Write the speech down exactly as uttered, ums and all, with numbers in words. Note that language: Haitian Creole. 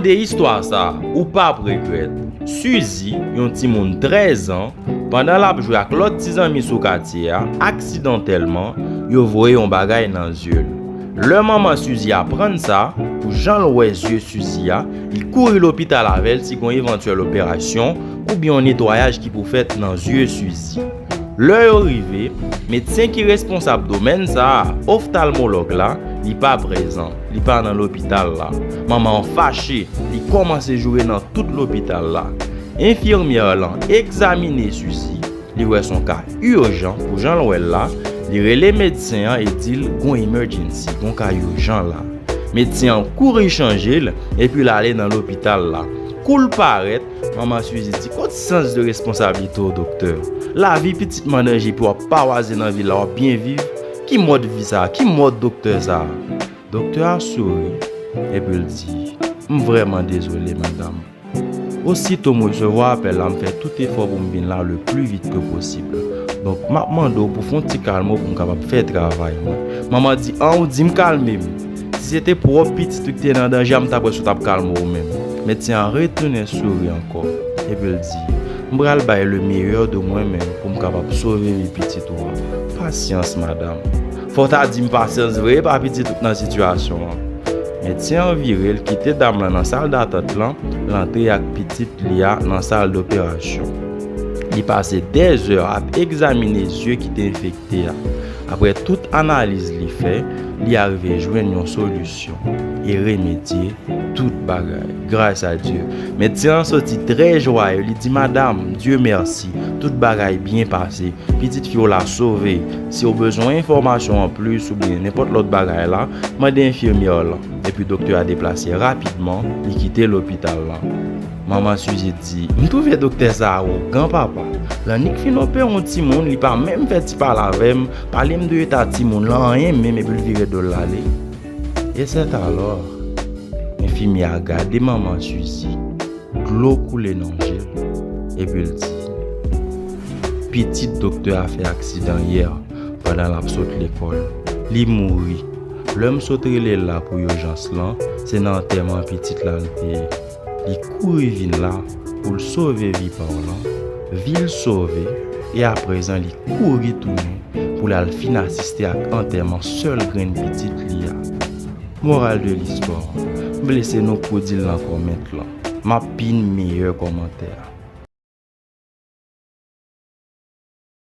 Te istwa sa a, ou p ap regrèt. Suzy, yon timoun trèz an, pandan l ap jwe ak lòt ti zanmi sou katye a, aksidantèlman, yo voye yon bagay nan zye l. Lè manman Suzy aprann sa, pou jan l wè zye Suzy a, li kouri lopital avè l si gen yon evantyèl operasyon oubyen yon netwayaj ki pou fèt nan zye Suzy. Lè yo rive, medsen ki responsab domèn sa a, oftalmològ la, li pa prezan, li pa nan lopital la. Manman an fache, li kòmanse joure nan tout lopital la. Enfimyè lan egzamine Suzy, li wè s on ka ijan pou jan l wè l la, li rele medsen an e di l gon emergency, gon ka ijan la. Medsen an kouri chanje l epi l ale nan lopital la. Kou l parèt, manman Suzy di, kot sans de responsablite w, doktè? Lavi pitit m an danje epi w ap pawaze nan vil la, w ap byen viv? Ki mòd vi sa a? Ki mòd doktè sa a? Doktè a souri epi l di, m vrèman dezole, madanm. Osito m resevwa apèl la, m fè tout efò pou m vin la le plus vite que possible. Donk, m ap mande w pou fè yon ti kalme w pou m kapab fè travay mwen. Manman di, an, ou di m kalme m. Si se te pwòp pitit ou ki te nan danje a, m t ap wè si w t ap kalme w menm. Medsen an retounen souri ankò, epi l di, m pral bay le meilleur de mwen menm pou m kapab sove vi pitit ou a. Pasyans, madanm. Fò w ta di m pasyans vre, e pa pitit ou k nan sitiyasyon an. Medsen an vire, l kite dam lan nan sal datant lan, l antre ak pitit li a nan sal doperasyon. Li pase dèzè ap egzamine zye ki te enfekte a. Apre tout analiz li fè, li arive jwenn yon solisyon e remedye tout bagay. Gras a Dye. Medsen an soti trè jwaye, li di, madanm, Dye mèsi, tout bagay byen pase. Pitit fi w la sove. Si w bezwen enfòmasyon anplis oubyen nenpòt lòt bagay la, mande enfimyè lan. Epi doktè a deplase rapidman, li kite lopital lan. Manman Suzy di, m twouve doktè sa a awogan, papa. L annik fin opere yon timoun, li pa menm fè ti pale avè m, pale m de eta timoun lan, anyen menm, epi l vire do l l ale. Et c'est alors, enfimyè a gade manman Suzy, dlo koule nan je l, epi l di, pitit doktè a fè aksidan yè pandan l ap sot lekòl. Li mouri. Lè m sot rele l la pou ijans lan, se nan antèman pitit la l te ye. Li kouri vin la pou l sove vi pa w lan. Vi l sove, e aprezan li kouri tounen pou l al fin asiste ak antèman sèl grenn pitit li a. Moral de listwa, m vle se nou k pou di l nan kòmant lan. M ap pin meyè kòmantè a.